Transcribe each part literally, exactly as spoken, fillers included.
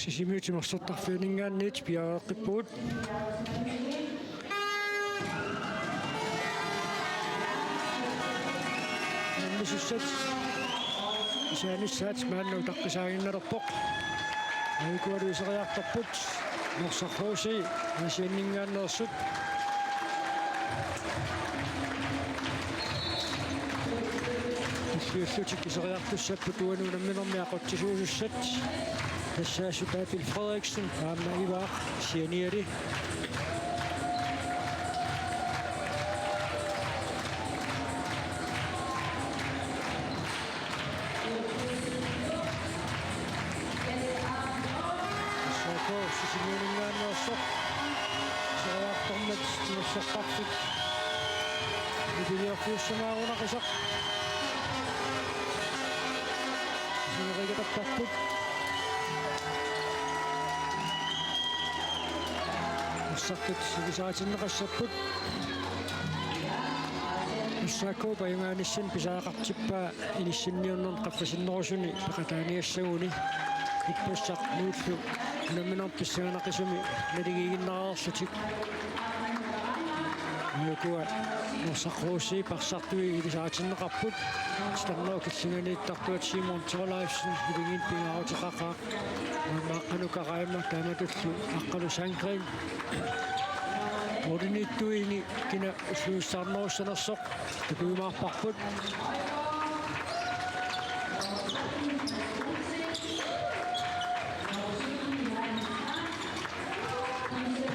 Sisimiut timersortarfianinngaanniit piareeqqippugut. Unammisissat isaanissaat maanna utaqqisaaginnalerpoq. Aikualu iseriartorput. Norsaq H C Aasianninngaanneersut. Tulliullutik iseriartussapput uani unamminermi aqutsisuusussat. Tassaassut Abel Frederiksen aamma Ivaaq Sianiali. S A K Sisimiuninngaanneersoq. Iseriartormat timersortarfik. Nipiliorfiussamaarunaqisoq. Sinerigatapput. Arsartut sivisaatinneqassapput. S A K-p ajugaanissamut pisariaqartippaa inissinniunnerni qaffasinnerusuni peqataaniassaguni. Ippassaq Nuullu unamminermi pissanganaqisumi naligiiginnareerlutik. Ukua Norsaq H C-p arsartui ilisaritinneqarput. Titarnerup killinganiittartuata Simon Thorleifsen iligiinni pingaaruteqaqaaq. Aamma aqqanut Karaima taamatullu Aqqalu Sandgreen. Målimiittuini kina ulluissaarnerussanersoq takujumaarparput.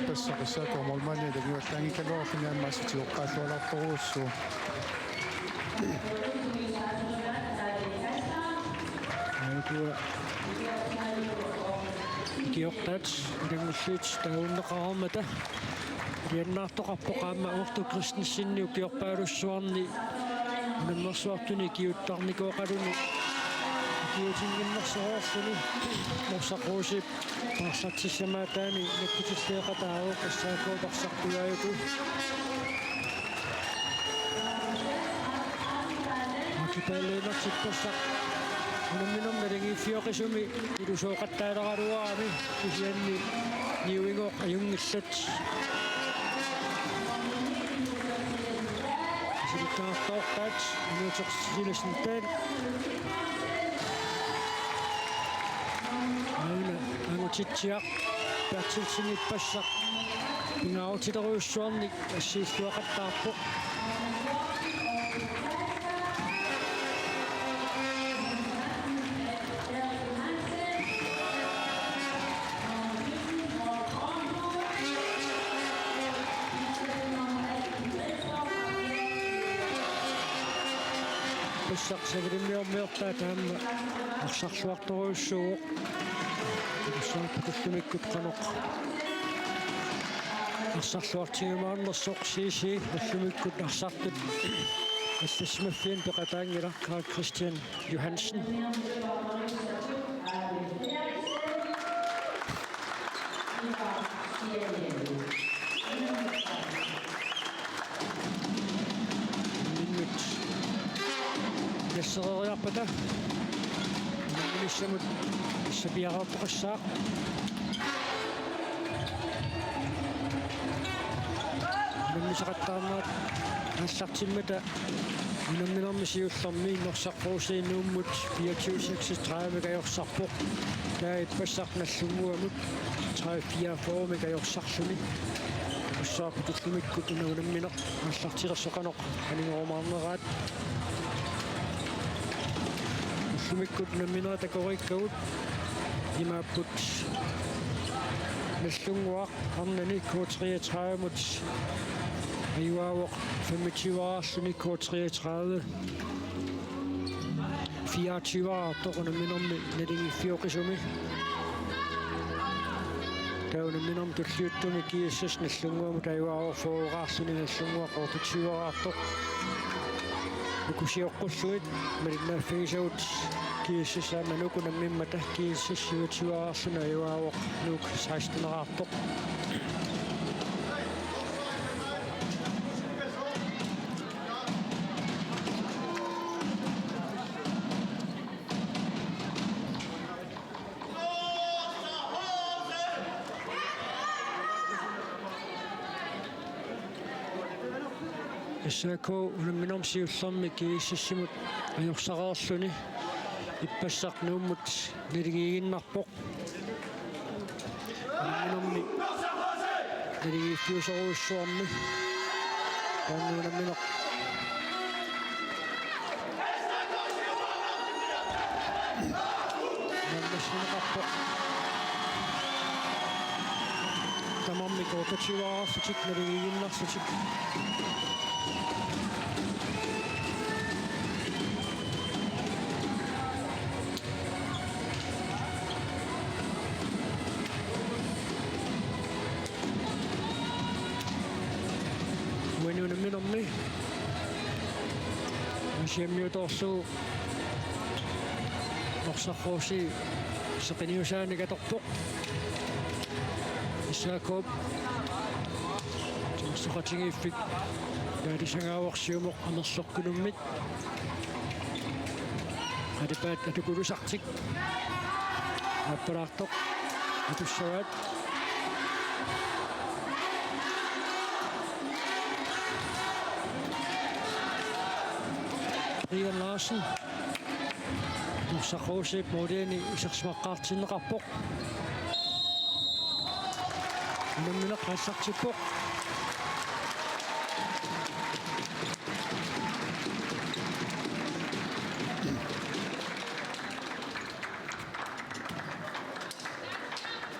Tassa S A K-p målmandi ilagivallaanngikkaluarluni aamma assut tigoqqaalluartorujussuuvoq. Aajukua ikiortaat ilanngullugu taagorneqareermata. Iliannaartoqarpoq aamma Otto Christensen ukiorpaalussuarni unammersuartuni ikiuuttarnikuugaluarluni ikiuutinnginnersoreerluni Norsaq H C-p paarlatsissamaataani nakkutilliaqataavoq S A K-p arsartuaajuku. Akipaalliinertippassaq unamminermi naligiiffioqisumi ilusooqattaaleraluarami kisianni niuigoq ajunngillat. Silikkaartoortaat Inuuteq Silassen Dahl. Aana Angutitsiaq Berthelsen ippassaq pingaarutilerujussuarnik assiilluaqattaarpoq. Ippassaq savalimmiormiortaat aamma arsarluartorujussuuvoq. Ippassaq ullumikkut qanoq arsarluartigiumaarnersoq. C C ullumikkut arsartut allassimaffianni peqataanngilaq. Carl Christian Johansen. Unamminermut nassereeriarpata unamminissamut sapiareertoqassaaq. Unammisaqattaarnerat aallartimmata unamminermi siullermi Norsaq H C Nuummut fireogtyve seksogtredive kajorsarpoq. Taava ippassaq Nagdlunguamut tredive fireogfyrre kajorsarluni. Ippassaq ullumikkut una unammineq aallartilersoq qanoq aningorumaarneraat. Ullumikkut unamminerit takoriikkagut imaapput Nagdlunguaq arnani K treogtredive-mut ajugaavoq femogtyve-raarluni K treogtredive fireogtyve-raartoq unamminermi naligiiffioqisumi. Taava unamminermi tulliuttumi G S S Nagdlunguamut ajugaavoq fyrre-raarluni Nagdlunguaq otteogtyve-raartoq. Uku sioqqullugit malinnaaffigisagut G S S aamma Nuuk unammimmata. G S S syvogtyve-raarluni ajugaavoq Nuuk seksten-raartoq. S A K unamminermi siullermi G S S-imut ajorsareerluni ippassaq Nuummut naligiiginnarpoq. Unamminermi naligiiffiusorujussuarmi Nuummi unammineq unammissineqarpoq. Tamarmik otteogtyve-arlutik naligiiginnarlutik. Uani unamminermi Aasianniutoorlugu Norsaq H C seqinniusaanik atorpoq. S A K-p timersoqatigiiffik taalisagaavoq siumut amerlorkunummit. Qalipaat atukulusartik. Aappalaartoq. Atussavaat. Brian Larsen. Norsaq H C-p måliani isersimaqqaartinneqarpoq. Unammineq aallartippoq.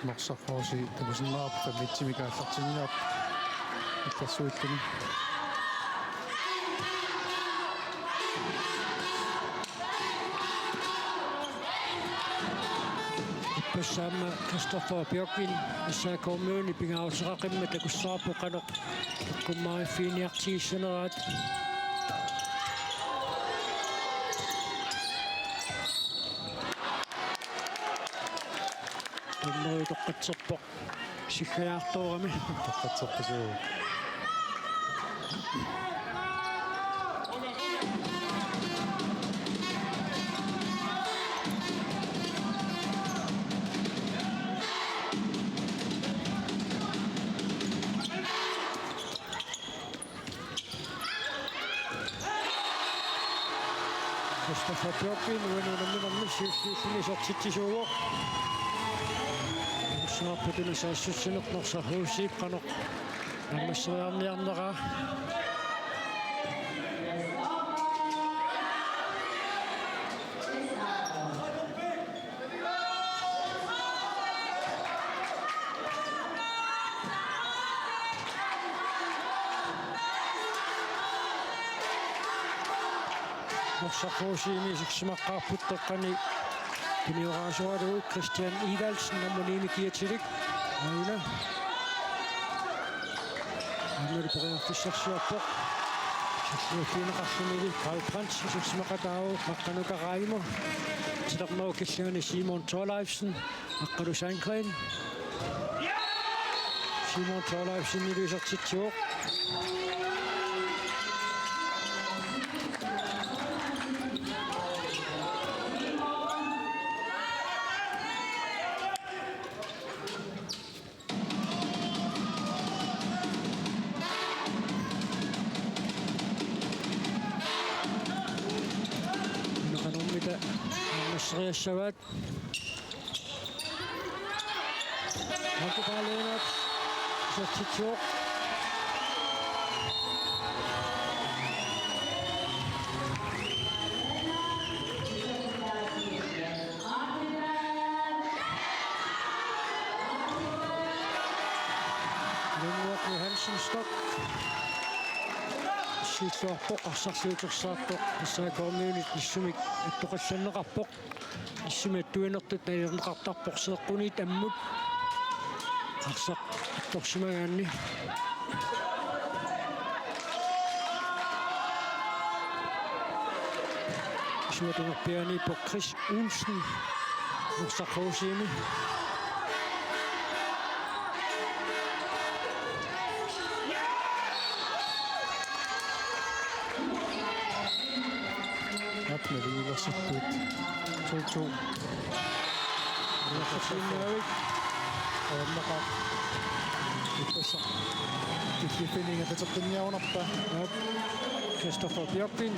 Norsaq H C takusinnaavarput femogtyve-mik aallartinniarpoq. Illersuilluni. Ippassaq aamma Christoffer Bjørkvin S A K-miunit pingaaruteqaqimmat takussavarput qanoq takkummariffiiniartigissaneraat. Dommerit utoqqatserpoq. Siggajaartoorami. Utoqqatserpasuu. Christoffer Bjørkvin uani unamminermi siulliulluni isertitsisuuvoq. Saarput una saassussineq Norsaq H C-p qanoq naammasseriarniarneraa. Norsaq H C-mi isersimaqqaarput toqqani tunioraasoralugu Christian Evaldsen nummer ni-mi kiatilik. Aana. Aammalu periarfissarsiorpoq. Sassarfigineqarluni Karl Brandt isersimaqataavoq Maqqanuka Raimo. Titarnerup killingani Simon Thorleifsen, Aqqalu Sandgreen. Simon Thorleifsenilu isertitsivoq. Qanormita naammasseriassavaat. Marco Paludan isertitsivoq. Lennert Johansen Stock. Siullerpoq arsarluutersaartoq S A K-miunit Nissumik attoqallanneqarpoq. Nissumik attuinertut nalilerneqartarpoq seeqquniit ammut. Arsaq attorsimagaanni. Isumatungerpiaaniippoq Chris Olsen, Norsaq H C-mi. Aap, naligiilersipput. To to. Naligiilersipput. Aamma qa-, ippassaq. Killiffinik ingerlateqqinniarunarpa. Aap. Christoffer Bjørkvin.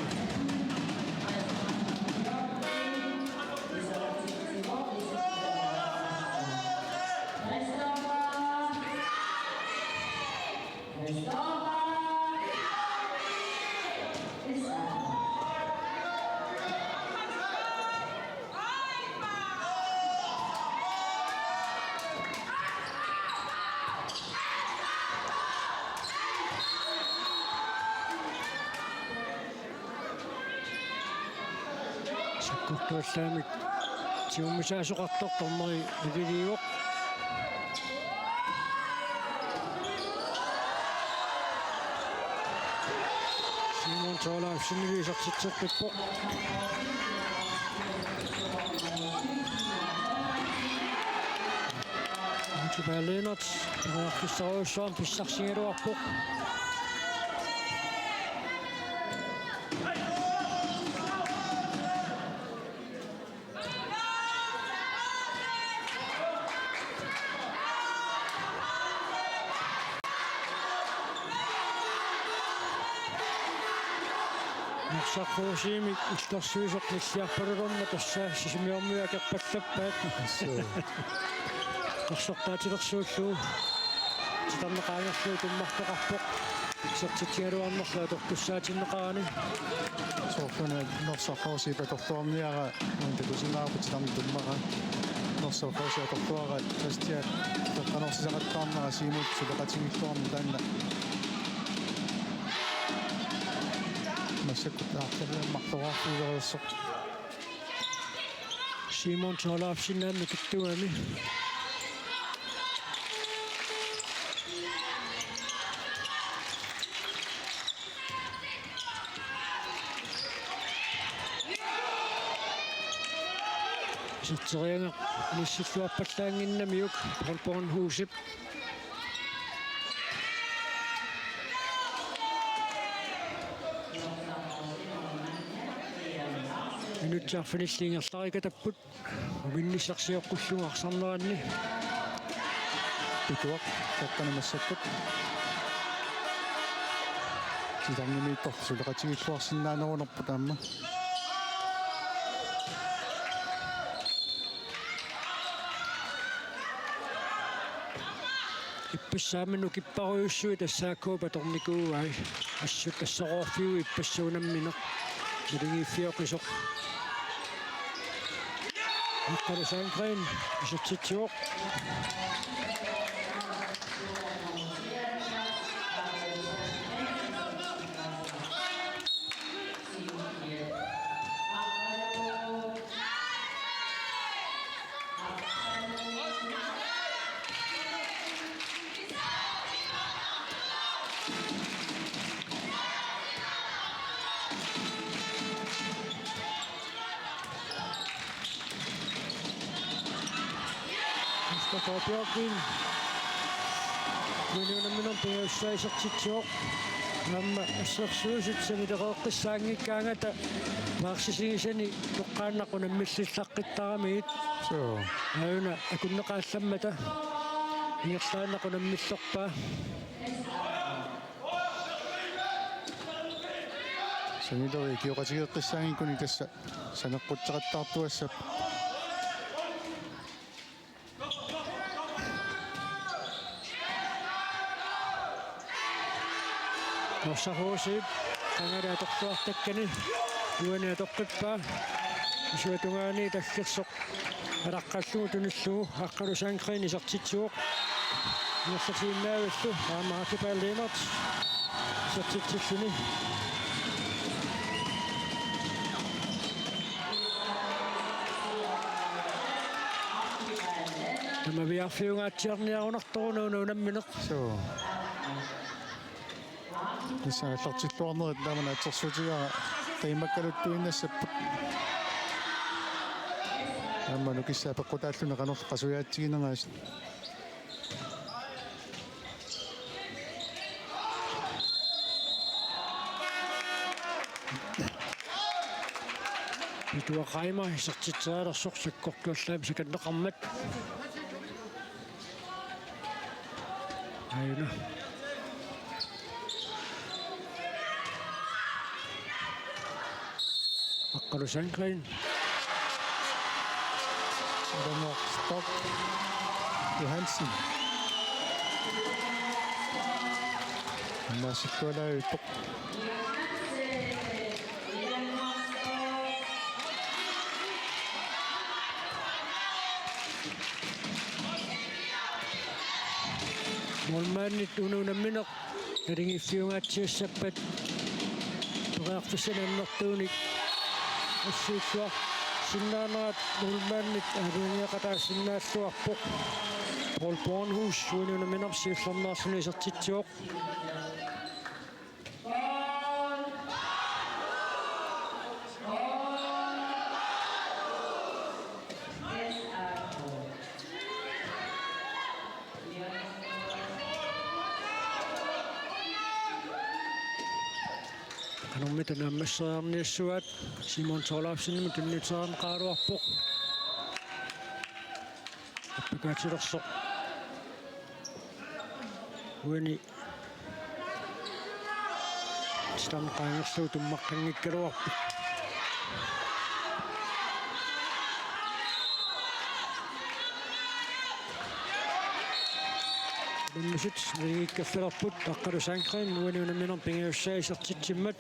Sakkortuallaamik tigummisaasoqartoq dommeri naliliivoq. Simon Thorleifsen isertitseqqippoq. Antipa Lennert periarfissarujussuarmik pissarsigaluarpoq. Norsaq H C-mik illersuisoq nilliarpalulormat tassa Sisimiormiut akerpallappaat. Suu. Ersertaatilersuullugu titarneqaangerlugu tummartoqarpoq. Isertitsigaluarnerlu atortussaatinneqarani. Soorluna Norsaq H C-p atorluarniara uani takusinnaavarput titarneq tummaraa. Norsaq H C atorluaraat Kristian eqqanersisaqattaarnera Siumut suleqatigiilluarneq taanna. Massakkut aarleriammarluarfiulereersoq. Simon Thorleifsen aamma kittugami. Iserteriagaq inissilluarpallaannginnamiuk Paul Bornhusep. Minutsit arfinillit ingerlarikatapput. Uminnissarsioqqullugu arsarneranni. Pituaq, toqqani massakkut. Titarnimiittoq suleqatigiilluarsinnaanerunerput aamma. Ippassaq aamma nukipparujussuit tassa A K-p atornikuuai. Assut assororfiuvoq ippassaq unammineq. Naligiiffioqisoq. Aqqalu Sandgreen isertitsivoq. Christoffer Bjørkvin. Uani unamminermi pingajussaanik isertitsivoq. Aamma assersuisut sanilereeqqissaanngikkaangata paarsisigisani toqqaannaq unammillillaqqittaramiuk. Suu. Aajuna akunneqaallammata ingerlaannaq unammillerpaa. Sanilerit ikioqatigeeqqissaanngikkuni tassa saneqqutseqattaartuassappat. Norsaq H C-p qangali atorluartakkani uani atoqqippaa. Isuata tungaani takkersoq alaqqallugu tunillugu Aqqalu Sandgreen isertitsivoq. Ingerlatiinnaavillu aamma Archibald Lennert isertitsilluni. Tamaviaarfiungaatsiarniarunartoq una unammineq. Suu. Tassa aallartilluarnerit taamani assersuutigaara qimakkaluttuinnassapput. Aamma nukissaa peqqutaalluni qanoq qasujaatsigineraa. Pituaq Reimer isertitserialersoq sakkortuallaamik sikanneqarmat. Aajuna. Aqqalu Sandgreen. Eleanor Stork Johansen. Masikkualaavippoq. Målmandit una unammineq naligiiffiungaatsiassappat periarfissanik annertuunik assuuttuarsinnaanerat målmandit aalajangeeqataasinnaalluarpoq. Paul Bornhus uani unamminermi siullermeerluni isertitsivoq. Qanormita naammasseriarniassuaat Simon Thorleifsenimut tunniutereerneqaraluarpoq. Appakaatilersoq uani Stam qaangerlugu tummaqqanngikkaluarpoq. Unammisut naligiikkallarput, Aqqalu Sandgreen uani unamminermi pingajussaa isertitsimmat.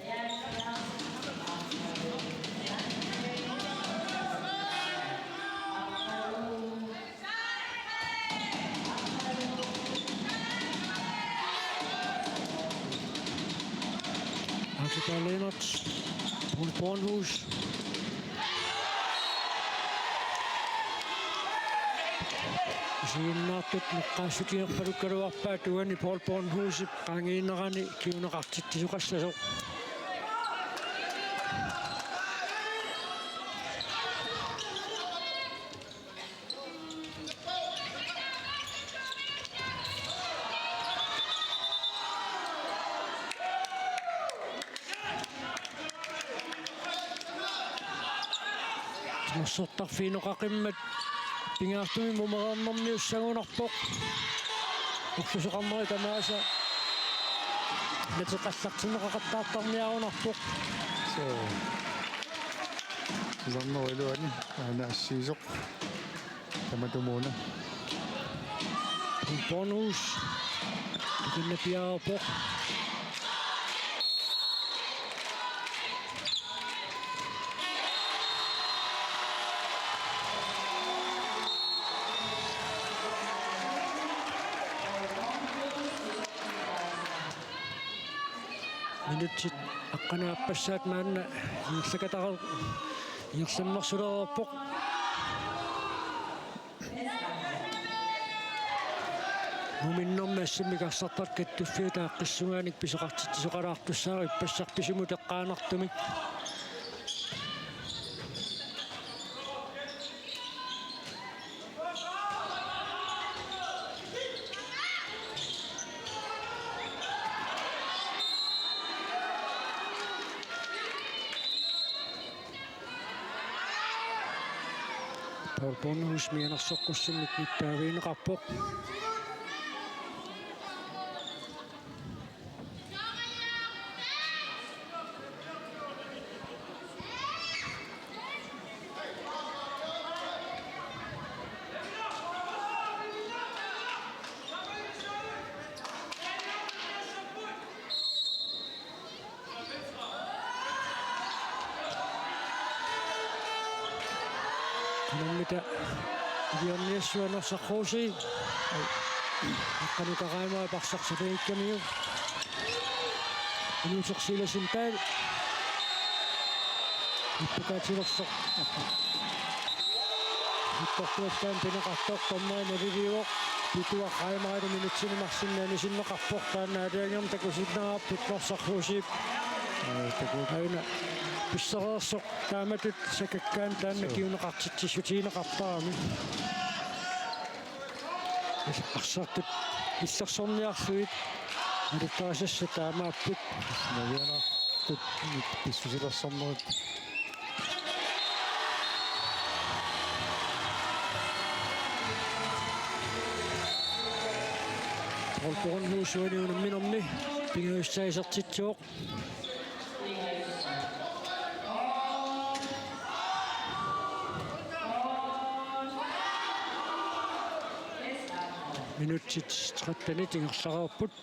Axel Lennert, Paul Bornhus. Isiginnaartut naqqaassutigerpalukkaluarpaat uani Paul Bornhusip qaangiinerani kinguneqartitsisoqassasoq. Timersortarfigineqaqimmat pingaartumik mumereernermiussagunarpoq. Orlusoqarneri tamaasa nateqallartinneqaqattaartarniarunarpoq. Suu. Ilannerup iluani aana assiisoq. Tamatumuuna. Paul Bornhus. Ikinna piareerpoq. Minutsit aqqaneq-aappassaat maanna ingerlakataqar-, ingerlammersulereerpoq. Muminnermi assammik arsartartut kattuffiata aaqqissugaanik pisoqartitsisoqalaartussaavoq ippassaq pisumut eqqaanartumik. Paul Bornhus mianersoqqussummik nittaavigineqarpoq. Qanormita iliorniassuaq Norsaq H C. Aqqanukaraamaa parsarsileekkamiuk. Inuusoq Silasen Dahl. Appakaatilersoq. Ittortuattaaq pineqartoq dommeri naliliivoq. Pituaq Reimerip minutsini marlunni anisinneqarpoq, taanna aalajangerneq takusinnaavarput Norsaq H C-p. Ee, taku-, aana pissareersoq taamatut sakakkaanut taanna. Suu. Kinguneqartitsissutigineqartarami. Arsartut illersorniarlugit aluttarisassat taamaapput. Navianartut pissusilersornerit. Paul Bornhus uani unamminermi pingajussaa isertitsivoq. Minutsit tretten ingerlareerput.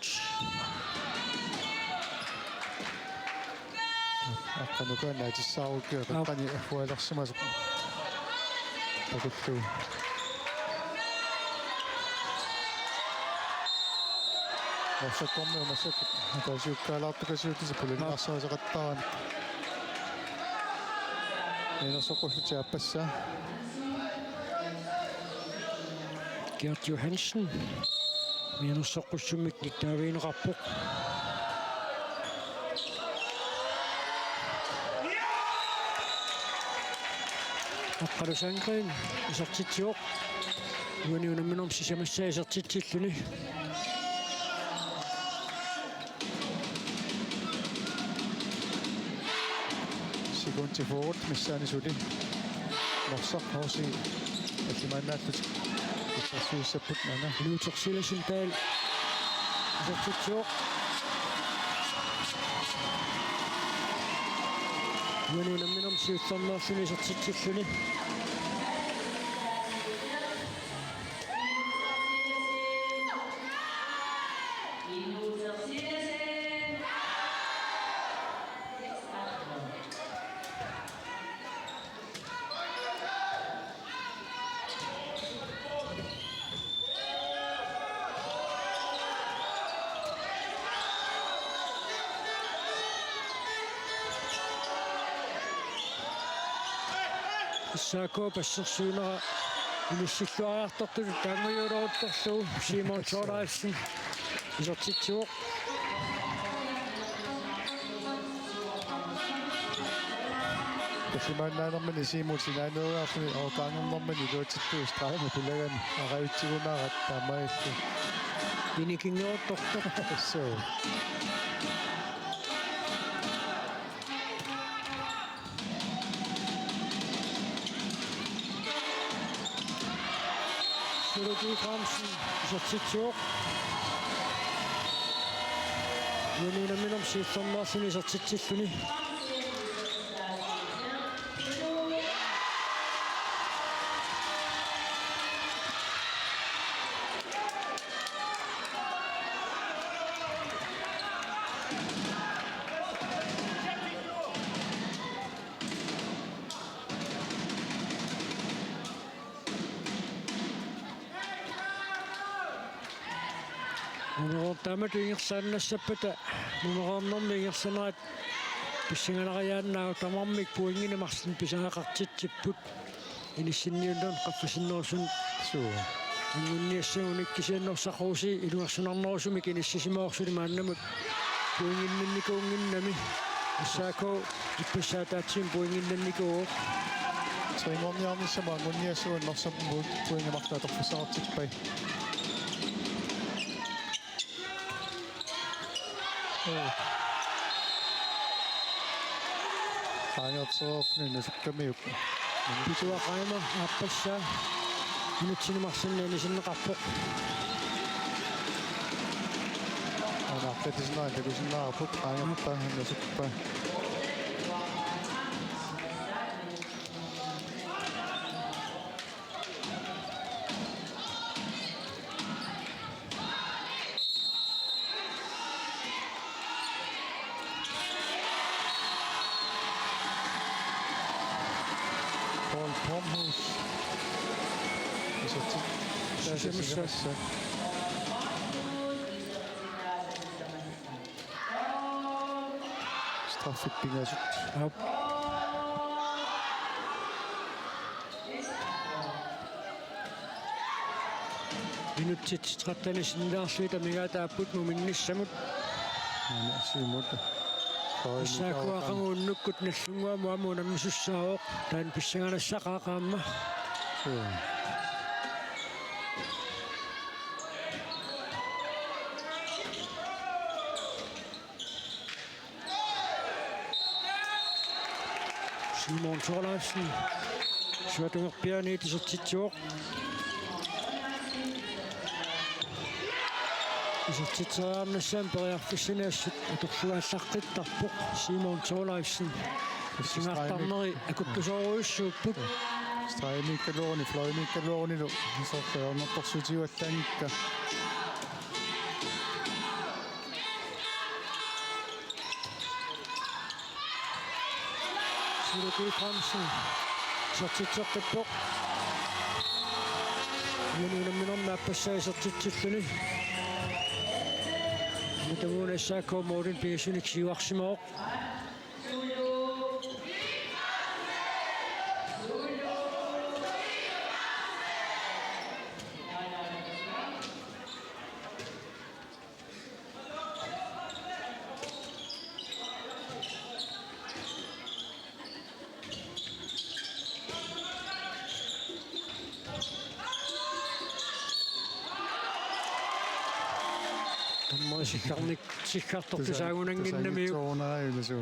Aqqanukaannaatissaarukkit Aap. Peqqani aggualersimasoq. Takullugu. Norsakkormiut massakkut ataasiukkaalaartukasiutisi pulunniarsarisaqattaarami. Mianersoqqussutit aappassaa. Gert Johansen. Mianersoqqussummik nittaavigineqarpoq. Aqqalu Sandgreen isertitsivoq. Uani unamminermi sisamassaa isertitsilluni. Sekundi forward missaani suli. Norsaq H C tallimaannaallutik. Isersuissapput aana. Luther Silassen Dahl. Isertitsivoq. Uani unamminermi siullermeerluni isertitsilluni. S A K-p assersuinera inissilluariartortutut taanngujuuleruttorlugu Simon Thorleifsen isertitsivoq. Tallimaannaanermini Simon sinaaneeriarluni aaqaangernermini iluatsittuusoq taama pulagami arajutsigunaarat taamaalillugu. Inikinnguuttortoq. Suu. Suluki Fransen isertitsivoq. Uani unamminermi siullermeerluni isertitsilluni. Nummer taamatut ingerlaannassappata nummerernermi ingerlanerat pissanganariaannaavoq, tamarmik pointinik marlunnik pisariaqartitsipput. Inissinniunnerup qaffasinnerusunik. Suu. Anguniassaguni kisianni Norsaq H C ilungersunarnerusumik inissisimasoq suli maannamut pointinnannikuunnginnami. S A K ippassaq ataatsimik pointinnannikuuvoq. Trinngorniarnissamut anguniassaguni Norsaq pointit marluk atorfissaqartippai. Qaangertereerpuni Nusukkamiut. Pituaq Reimer aappassaa minutsini marlunni anisinneqarpoq. Aana aqqitisnaa takusinnaavarput qaangerpaa Nusukka. Paul Pomhus. Isertit-, sisamassaa. Straffit pingasut. Aap. Minutsit tretten sinnilaarlugit amigaataapput muminnissamut. Aana siumut. S A K aqagu unnukkut Nagdlunguamut aamma unammisussaavoq. Taanna pissanganassaqaaq aamma. Suu. Simon Thorleifsen. Suatungerpiaaniit isertitsivoq. Isertitseriarnissamut periarfissanik assut atorlugaallaqqittarpoq Simon Thorleifsen. Pissangartarneri akuttusoorujussuupput. Stregimiikkaluaruni, fløjimiikkaluarunilu soorlu ajornartorsiutigivallaanngikkaa. Sulu Gulbrandsen isertitseqqippoq. Uani unamminermi aappassaa isertitsilluni. Tamanna S A K-p målimi pingasunik siuarsimavoq. Tamanna sikkarnik-, sikkartortusaagunannginnamiuk. Tusaanngitsoorunaraajulisu.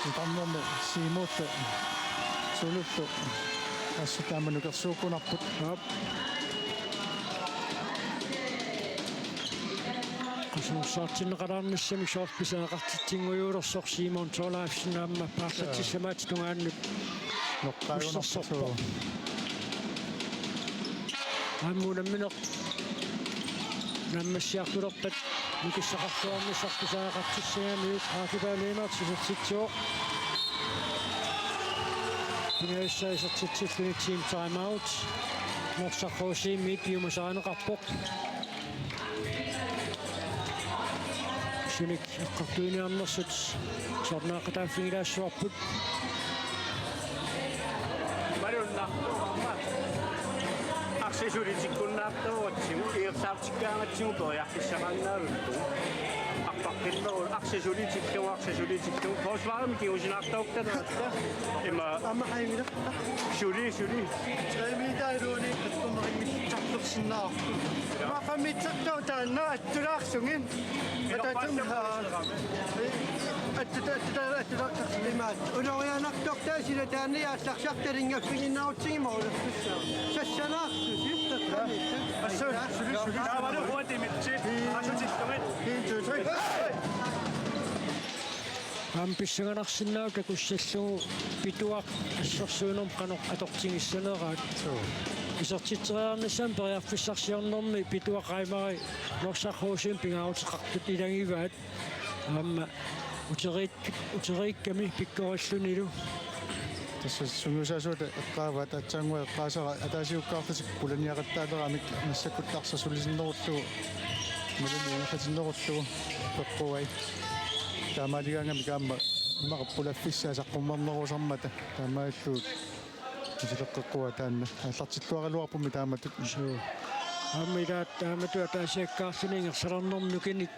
Itarnermi Siimullu Sulullu assut taama nukersuukkunarput. Aap. Qasuersaartinneqalaarnissamik soorlu pisariaqartitsinngujuulersoq Simon Thorleifsen aamma paarlatsissamaatip tungaanut. Noqqaagunarpoq. Ussersorpoq. Aamma unammineq naammassiartulerpat nukissaqarluarnissarput pisariaqartissagamiuk. Aakipaat Lennert isertitsivoq. Pingajussaa isertitsilluni team timeout. Norsaq H C-miit piumasarineqarpoq. Sunik eqqartuiniarnersut sornaaqqataaffigilaassavarput. Malunnarpoq aamma. Arsaq suli tikkunnaartorutsigu, ingerlaartikkaangatsigu periarfissamaannarlugu. Arpaqqinneruvoq arsaq suli tikkugu, arsaq suli tikkugu. Forsvarimi kingusinaartoruttaluatta. Ima. Aamma aivila. Suli, suli. Tre meter iluani attumarimmi tartorsinnaa. Ma fem meter taanna attulaarsugit. Atatum, aa, attuta-, attuta-, attuta-, imaat. Ulorianartortaa sila taanna aallarsaartalinngaffiginnarutsigit målerfissaa. Sassanaarsusi, tassani. Assut, suli, suli. Taavalu uatimit, asutillugit. En, to, tre. Aamma pissanganarsinnaavoq takussallugu Pituaq assersuinermut qanoq atortigissaneraat. Suu. Isertitseriarnissamut periarfissarsiornermi Pituaq Aimari Norsaq H C-mi pingaaruteqartut ilagivaat. Aamma uteriit-, uteriikkami pikkorillunilu. Tassa sungiusaasuata eqqaavaat, aatsaannguaq eqqaasara ataasiakkaarlutik pulaniaqattaalerami massakkut arsaq sulisinnerullugu malunniungatinnerullugu peqquai. Taamaaligaangamik aamma immaqa pulaffissaa saqqummernerusarmata taamaallugu misileqqeqquaa taanna aallartilluaraluarpummi taamatut. Suu. Aamma ilaat taamatut ataasiakkaarluni ingerlalernermi nukinnik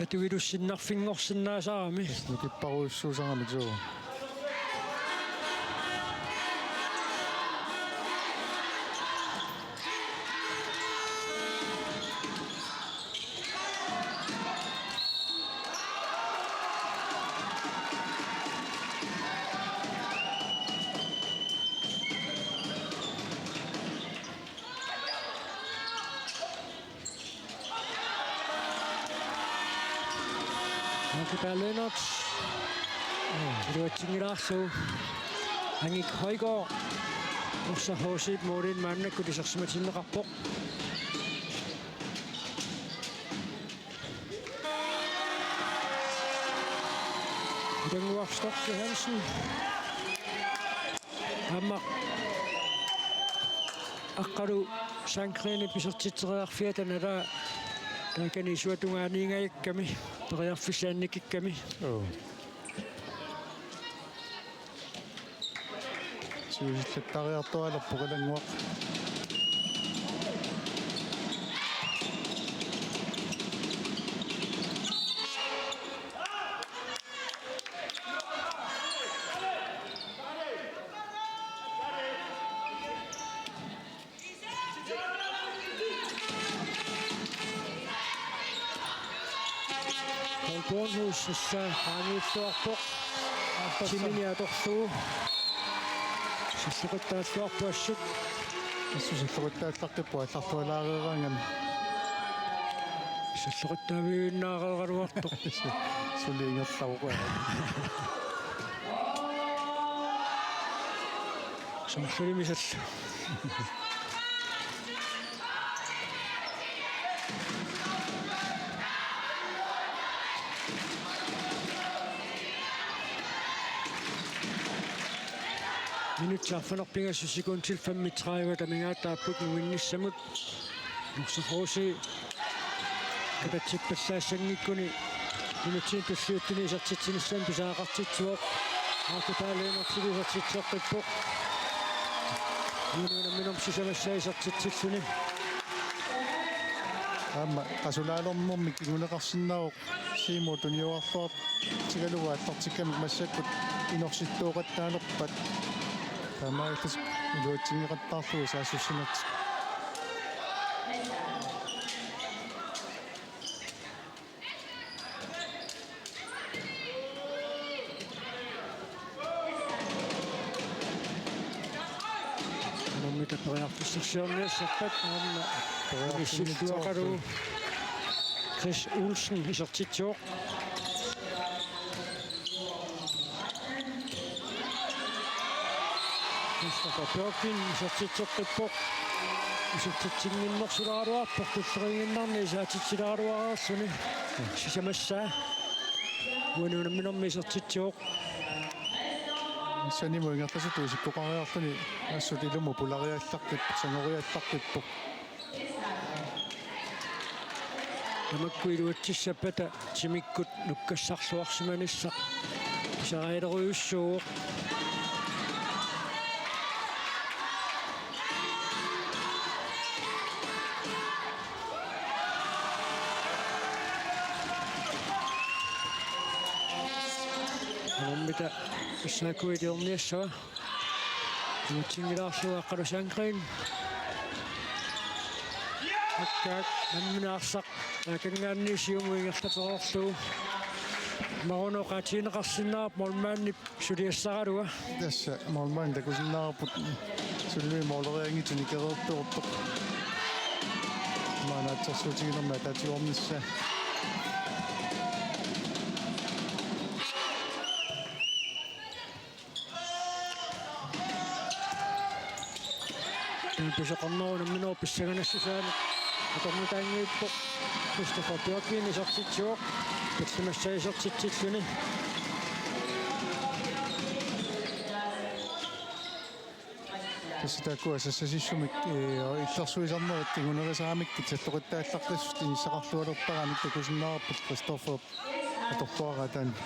atuilussinnarfinngorsinnaasarami. Nukipparujussuusarami, suu. Aakipaat Lennert. Iluatsinngilaarlugu. Angik Højgaard. Norsaq H C-p målimi maannakkut isersimatinneqarpoq. Ilannguaq Storch Hansen. Aamma Aqqalu Sandgreenip isertitseriarfiata nalaa taakani isua tungaaniingajakkami periarfissaannikikkami. Joo. Siusillattariartuaalerpoq Ilannguaq. Paul Bornhus, tassa qaangiuttuarpoq. Timini atorlugu. Salloqittaalluarpoq assut. Assut salloqittaallaqqippoq aallartualaareeraangami. Salloqittaaviuinnaareeraluartoq. Suli ingerlavoq. Soorlumi sallu. Minutsit arfineq-pingasut sekundit femogtredive amigaataapput muminnissamut. Norsaq H C katatippallaassanngikkunik minutsini tulliuttuni isertitsinissami pisariaqartitsivoq. Marco Palle isertitseqqippoq. Uani unamminermi sisamassaa isertitsilluni. Aamma qasulaalernermik kinguneqarsinnaavoq. Siumut tunniuarluartigalugu aallartikkamik massakkut inorsittuoqattaalerpat. Taamaalillutik iluatsinngeqattaarlugu saassussinertik. Unammita periarfissarsiorniassappat aamma periarfissarsiorniassappat. Inissilluaqalu Chris Olsen isertitsivoq. Christoffer Bjørkin isertitseqqippoq. Isertitsinnginnersulaaruarpoq, tulleriinnarni isaatitsilaaruarluni. Sisamassaa. Uani unamminermi isertitsivoq. Sanimut ingerlasutut isikkoqariarluni assut ilumut pulariallaqqippoq, sangoriallaqqippoq. Tamakku iluatsissappata timikkut nukkassarluarsimanissaq pisarialerujussuuvoq. Unammita S A K iliorniassava. Iluatsinngilaarlugu Aqqalu Sandgreen. Akkaak nammineq arsaq. Taakanngaanniit siumut ingerlatereerlugu. Maruno qaatigineqarsinnaavoq målmandip suliassaraluaq. Tassa målmandi takusinnaavarput sulillugu målerianngitsunik ikereertuartoq. Maanna atsersuutiginermi ataatsimoornissaa. Taanna pisoqarnerup unamminerup pissanganassusaa atornutaanngiippoq. Christoffer Bjørkin isertitsivoq. Tallimassaa isertitsilluni. Tassa taakku asassasissumik, ee, illersuisarnerit kingunerisaramikkit salloqittaallaqqissut inissaqarlualertaramik takusinnaavarput Christoffer atorluaraat taanna.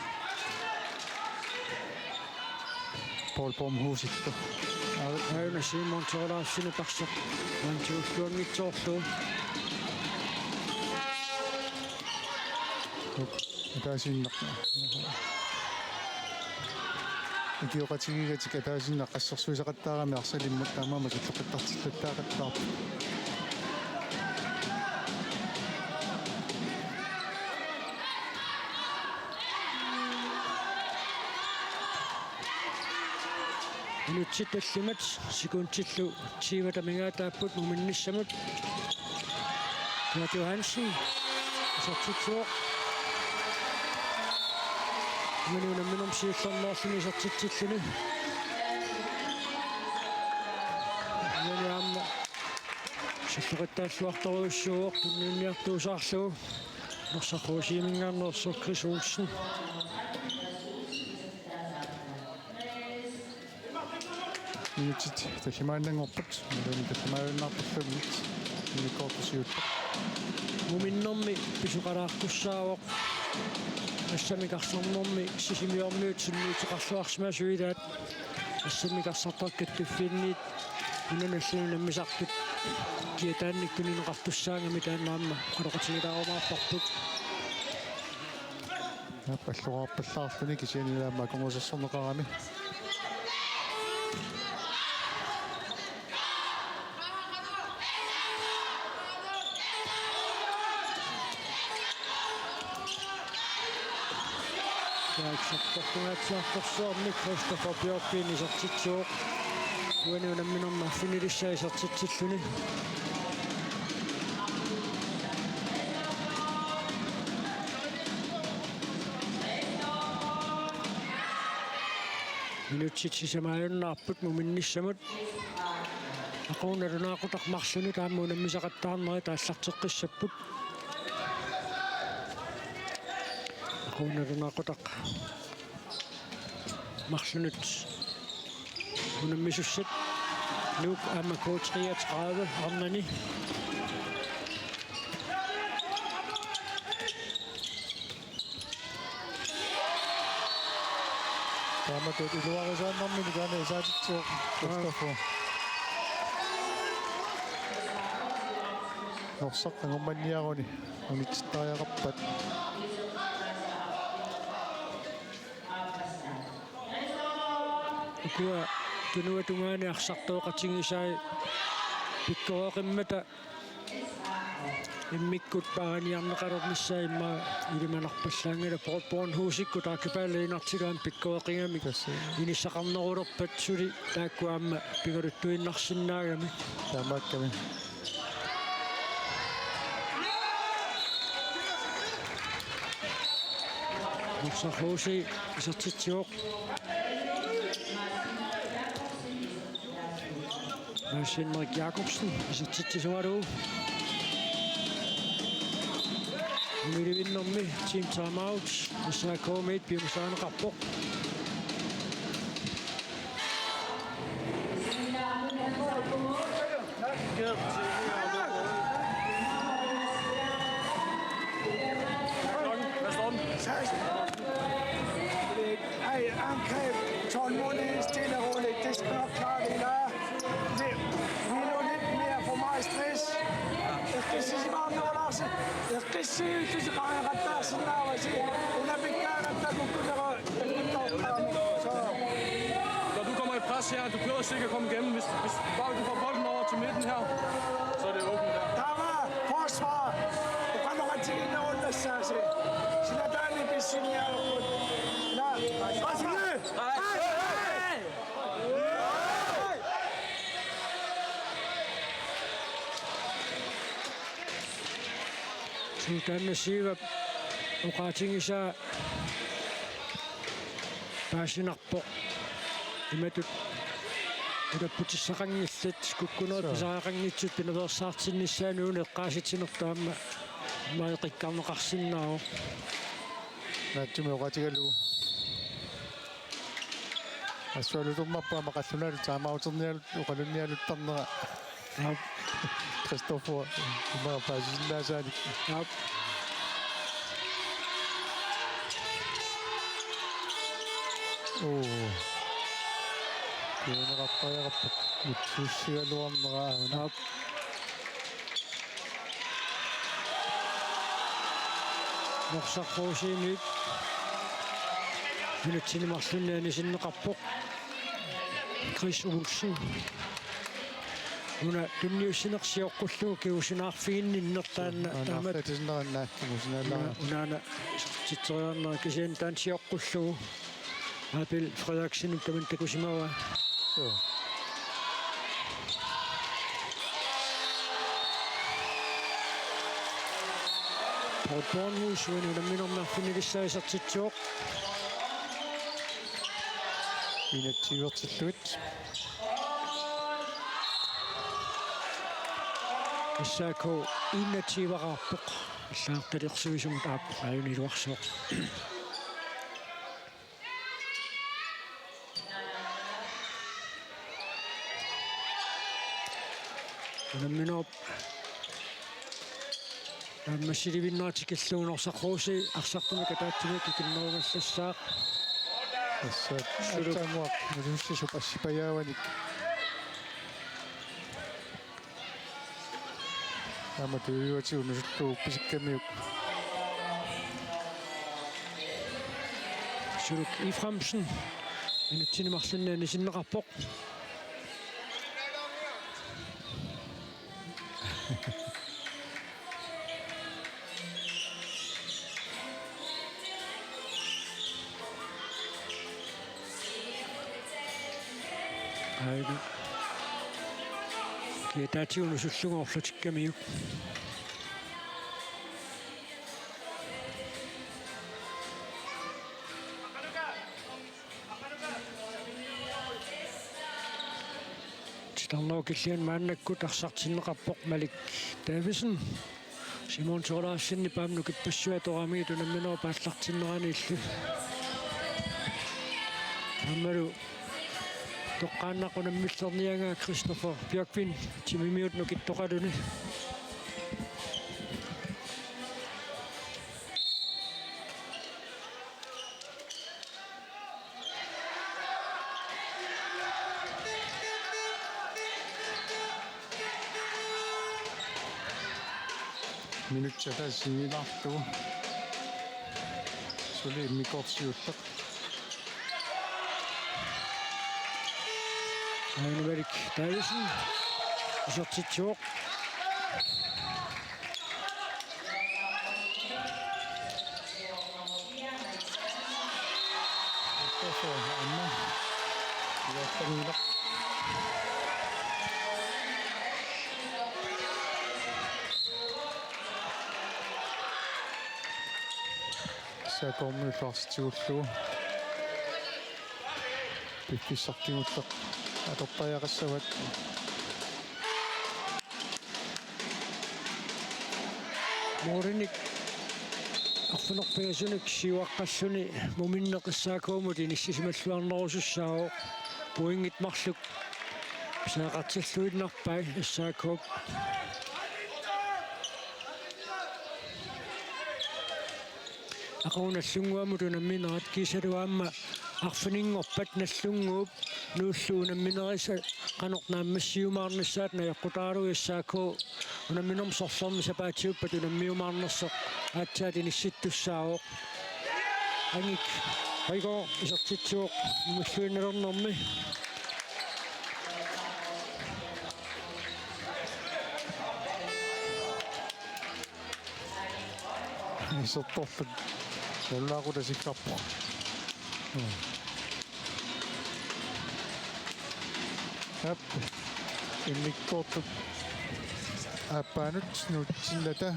Paul Bornhusip. Aana Simon Thorleifsenip arsaq. Mantiulluanngitsoorlugu. Ataasiinnaq. Ikioqatigiigatik ataasiinnaq qassersuisaqattaarami arsalimmut taamaammat salloqittartillattaaqattaarput. Minutsit tallimat sekundillu tyve amigaataapput muminnissamut. Kurt Johansen isertitsivoq. Uani unamminermi siullermeerluni isertitsilluni. Uani aamma salloqittaalluartorujussuuvoq tunniunniartuusaarlugu. Norsaq H C-minngaanneersoq Chris Olsen. Minutsit tallimaannanngorput. Minutsit tallimaannanngorput. Minutsit kortusiut. Muminnermi pisoqalaartussaavoq. Assammik arsarnermi Sisimiormiut sunniuteqarluarsimasut ilaat. Assammik arsartut kattuffianniit. Una nalliunut nammisartut kiataannik tunineqartussaagami taanna aamma oqaloqatigilaarumaapput. Aap, alluarpallaarluni kisianni aamma akornusersorneqarami. Taakku sakkortungaatsiartorsuarmik Christoffer Bjørkin isertitsivoq. Uani unamminermi arfinilissaa isertitsilluni. Minutsit sisamaajunnaarput muminnissamut. Aqagu nalunaaqutaq marlunut aamma unammisaqattaarnerit aallarteqqissapput. Aqagu nalunaaqutaq marlunut unammisussat. Nuuk aamma K treogtredive arnani. Taamatut iluarisaannarmini taanna isaatitsivoq Kristoffer. Norsaq qangumanniaruni unitsittariaqarpat. Ukua tunuatungaani arsartooqatigisai pikkoreqimmata immikkut paariniarneqalernissaa immaqa ilimanarpallaanngilaq. Poul Bornhusikkut Aakki Palle Iinartilu aamma pikkoreqigamik. Tassa. Inissaqarnerulerpat suli taakku aamma pigaluttuinnarsinnaagamik. Taamaakkami. Norsaq H C isertitsivoq. Mads Henrik Jakobsen isertitsisugalugu. Umiluinnermi team timeout. S A K-miit piumasaaneqarpoq. Seksten. Ej, angreb, tålmodighed, stille og roligt. Det skal nok klare det, I lærer. Det, vi er nu lidt mere for meget stress. Eqqissisimaqarnerulersi. Eqqissiivissuseqariaqattaarsinnaavasi. Una pikkaagatta kukkuneru. Når du kommer i pres her, du behøver ikke at komme igennem. Hvis, hvis bare du får bolden over til midten her, så er det åbent der. Der var forsvar. Du kan nok ikke ind under sig. Sina dani bisin ya. La. Ej, ej, ej. Suutaanna siivap oqaatigisaa paasinarpoq. Imatut ulapputissaqanngillat, kukkunerit Suu. Pisariaqanngitsut pinaveersaartinnissaanut eqqaasitsinertut aamma mareqikkarneqarsinnaavoq. Naatsumik oqaatigalugu. Assualutormarput aamma qallunaalu taamaaternialu oqalunnialuttarnera. Aap. Kristoffer, immaqa paasisinnaasaanik. Aap. Oo. Kiuneqartariaqarpoq. Utsuussigaluarnera aana. Aap. Norsaq H C-miit. Minutsini marlunni anisinneqarpoq. Chris Olsen. Una tunniussineq sioqqullugu kingusinaarfiginninneq taanna. Aana taamat. Arlaatisinneranna kingusinaalaara. Una, unaana titseriarnera kisianni taanna sioqqullugu. Abel Frederiksen tamanna takusimavaa. Suu. Poul Bornhus uani unamminermi arfinilissaa isertitsivoq. Enogtyve-rtillugit. S A K enogtyve-raarpoq. Allagartaliorsuisumut aap, aajuna iluarsuaq. Unamminerup naammassilivinneq tikillugu Norsaq H C arsartumik ataatsimik ikinnerugallassaaq. Tassa Suluk. Aatsaannguaq nusussisup assipajaavanik. Aamma tyve-atigut nusullugu pisikkamiuk. Suluk Efraimsen. Minutsini marlunni anisinneqarpoq. Aina. Kiataatigut nusullugu orlutikkamiuk. Tarnera killiani maannakkut arsartinneqarpoq Malik Davidsen. Simon Thorleifsenip aamma nukippassuit atoramigit unamminerup aallartinnerani illu. Aammalu toqqaannaq unammillerniagaa Christoffer Bjørkvin timimiut nukittoqaluni. Minutsit ataasiinnarlugu. Suli immikkoortiullaq. Aana Malik Davidsen. Isertitsivoq. Aamma. Iluatsanngilaq. S A K-mi ulluarsitigullugu. Piffissaq kingulleq atortariaqassavaat. Målinik arfineq-pingasunik siuaqqalluni muminneq S A K-mut inissisimalluarnerusussaavoq, pointit marluk pisariaqartilluinnarpai S A K-p. Aqagu Nagdlunguamut unamminerat kiisalu aamma arfininngorpat Nagdlunguup Nuullu unamminerisa qanoq naammassiumaarnissaat najoqqutaralugu S A K unamminermi sorlermi sapaatiuppat unammiumaarnersoq aatsaat inissittussaavoq. Angik Højgaard isertitsivoq numilluinnalernermi. Isertorluni. Ullaaqutasikkarpoq. Aap. Immikkoortut aappaanut nuutsinnata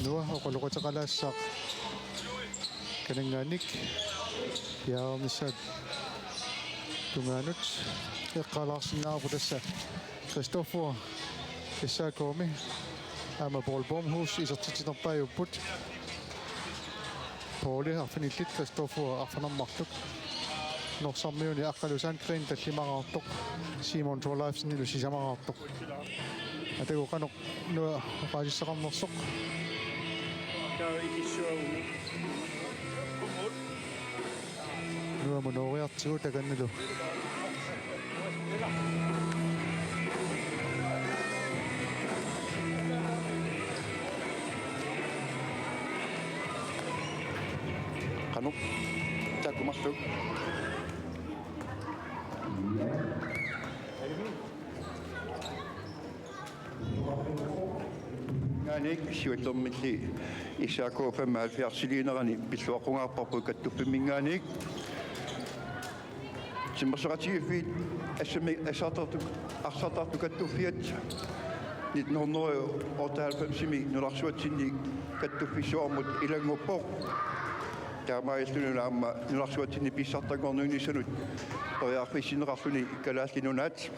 Nuuk oqaloqateqalaassaaq. Kananngaanniit piareernissaat tungaanut eqqaalaarsinnaavarput tassa. Christoffer S A K-mi aamma Paul Bornhus isertitsinerpaajupput. Pauli arfinillit, Christoffer arfineq-marluk. Norsarmiuni Aqqalu Sandgreen tallimaraartoq, Simon Thorleifsenilu sisamaraartoq. Atagu qanoq Nuuk oqaasissaqarnersoq. Nuuk nooriartigu takannilu. Qanoq takuuk marluk. Ngaanik siullermilli S A K femoghalvfjerdsiliinerani pilluaqqungaarparput kattuffimminngaanniit. Timersoqatigiiffiit assami arsartartut, arsartartut kattuffiat nitten hundrede og otteoghalvfemsimi nunarsuatsinni kattuffissuarmut ilannguppoq. Taamaalillunilu aamma nunarsuatsinni pissartanngorniunnissanut periarfissinneqarluni Kalaallit Nunaat.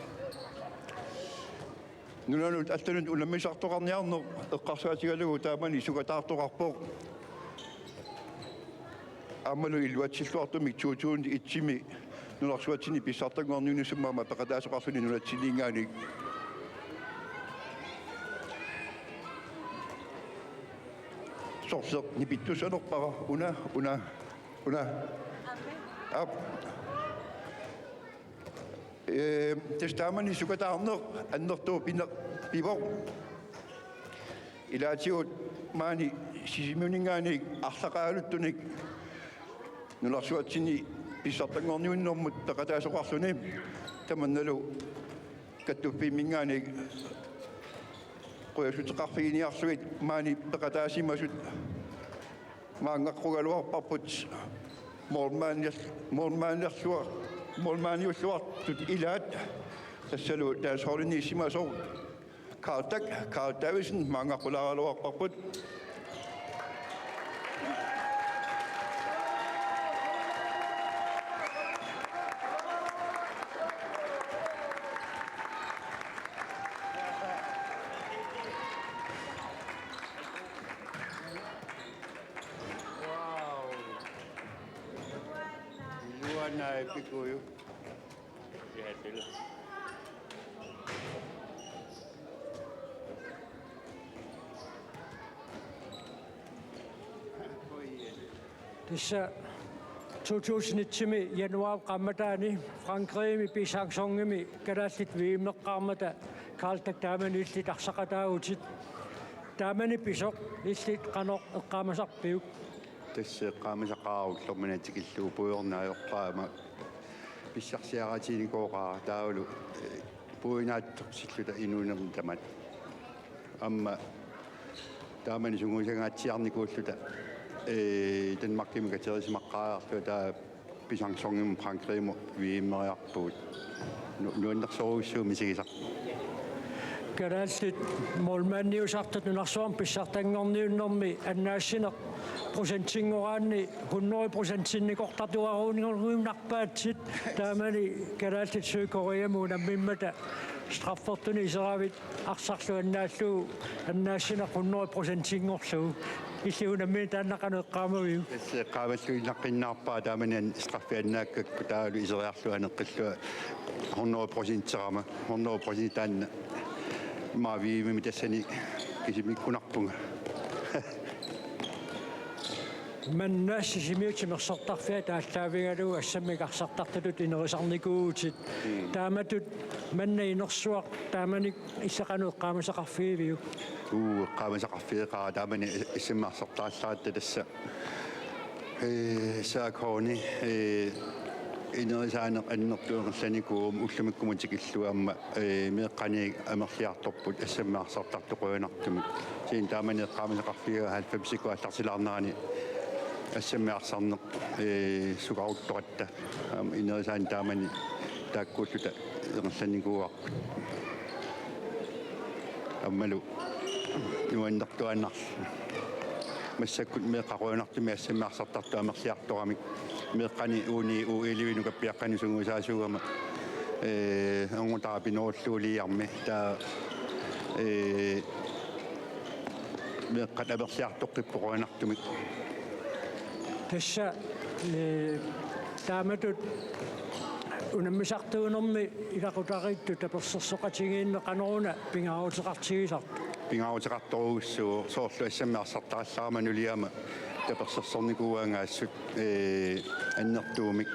Nunanut allanut unammisartoqarniarneq eqqarsaatigalugu taamani sukataartoqarpoq. Aammalu iluatsilluartumik to tusind et-imi nunarsuatsinni pissartanngorniunnissamut aamma peqataasoqarluni nunatsinninngaanniit. Sorleq nipittussanerpara una, una, una. Aap. Ee, tassa taamani sukataarneq annertooq pine-, pivoq. Ilaatigut maani Sisimiuninngaanniit arlaqaaluttunik nunarsuatsinni pissartanngorniunnermut peqataasoqarluni tamannalu kattuffimminngaanniit qujassuteqarfiginiarlugit maani peqataasimasut maangaqqukkaluarparput målmandial-, målmandialluar-, målmandiulluartut ilaat tassalu dansehalliniissimasoq Carl Dag-, Carl Davidsen maangaqqulaaraluarparput. Naipikuju. Tassa to tusind et-imi januaarip qaammataani Frankrigimi Pissangsongimi kalaallit V M-eqqaarmata Karl Däck taamani illit arsaqataavutit. Taamani pisoq illit qanoq eqqaamasarpiuk? Tassa eqqaamasaqaara ullormina tikillugu puigorneq ajoqaaq, aamma pissarsiaraatiginikuuara taavalu, eh, puiunaatsorsilluta inuunerni tamaat. Aamma taamani sungiusangaatsiarnikuulluta, eh, Danmarkimi katerisimaqqaarluta taava Pissangsongimut Frankrigimut V M-eriarpugut. Nu-, nuannersorujussuuvoq misigisaq. Kalaallit målmandiusartut nunarsuarmi pissartanngorniunnermi annaassineq procentinngornerani hundrede procentinnikoortartuaruunnarpaatsit, taamani kalaallit Sydkoreamut unammimmata straffertunik iseravit arsarlu annaallugu annaassineq hundrede procentinngorlugu. Illit unammineq taanna qanoq eqqaamaviuk? Tassa eqqaamalluinnaqqinnaarpara taamani an-, straffi annaakkakku taavalu iseriarlunga aneqqillunga hundrede procenterama, hundrede procent taanna. Immaqa V M-imi tassani kisimiikkunarpunga. Manna Sisimiut timersortarfiat aallaavigalugu assammik arsartartutut inerisarnikuuvutit. Mm. Taamatut manna inersuaq taamani illit qanoq eqqaamasaqarfigiviuk? Uu, eqqaamasaqarfigeqaara taamani assammik arsartarallaaratta tassa. Ee, S A K-ni, ee, inerisaaneq annertuumik ingerlanikuugami ullumikkumut tikillugu aamma, ee, meeqqani amerliartorput assammik arsartartut qujanartumik. Kisianni taamani eqqaamasaqarfigaara halvfemsikkut aallartilaarnerani assammik arsarneq, ee, sukaruttaratta. Aamma inerisaaneq taamani taakkuulluta ingerlanikuuarput. Aammalu nuannertuaannarlugu. Massakkut meeqqat qujanartumik assammik arsartartut amerliartoramik. Meeqqani U ni U elleve nukappiaqqani sungiusaasuugama, ee, erngutara pinerulluuliarmi. Taava, ee, meeqqat amerliartoqqipput qujanartumik. Tassa, ee, taamatut unammisartuunermi ilaqutariittut tapersersoqatigiinneq qanoruna pingaaruteqartigisartoq? Pingaaruteqartorujussuuvoq, soorlu assammik arsartarallarama nuliama tapersersornikuugaangaassut, ee, annertuumik.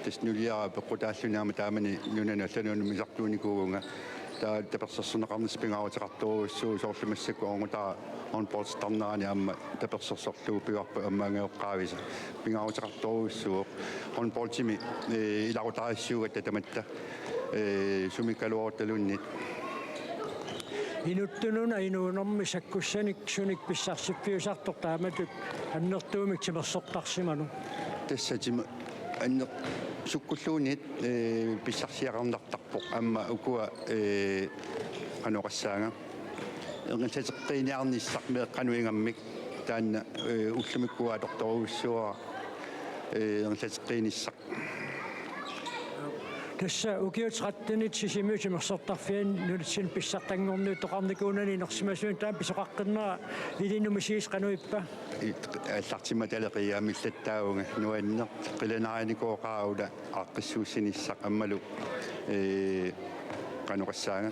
Tassa nuliara peqqutaalluni aamma taamani nunanut allanut unammisartuunikuuvunga. Taava tapersersorneqarnissaq pingaaruteqartorujussuuvoq, soorlu massakkut erngutara håndboldertarnerani aamma tapersersorlugu pivarput aamma angajoqqaavisa. Pingaaruteqartorujussuuvoq. Håndboldimi, ee, ilaqutariissuugatta tamatta, ee, sumikkaluaruttaluunniit. Inuttununa inuunermi sakkussanik sunik pissarsiffiusartoq taamatut annertuumik timersortarsimanoq? Tassa tima-, anner-, sukkulluunniit, ee, pissarsiaqarnartarpoq aamma ukua, ee, qanoq oqassaanga, ingerlateqqiiniarnissaq meeqqanut ingammik taanna, ee, ullumikkut atortorujussuuara, ee, ingerlateqqiinissaq. Tassa ukiut tretten-it Sisimiut timersortarfiani nunatsinni pissartanngorniuttoqarnikuunani inersimasuni taama pisoqaqqinneq ilinnut misigisat qanoq ippa? It-, aallartimmat taleqiaamillattaavunga nuanneq, qilanaarinikuuqaara una aaqqissuussinissaq aammalu, ee, qanoq oqassaanga,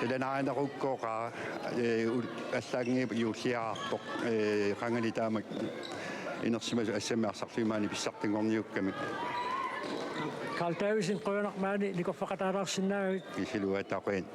qilanaarinerukkooqaara, ee, ul-, allaanngii juulliararpoq, ee, qangali taama inersimasut assammik arsarfiit maani pissartanngorniukkamik. Karl Davidsen, qujanaq maani nikorfaqataalaarsinnaagavit. Kisianni uattaaq qujan.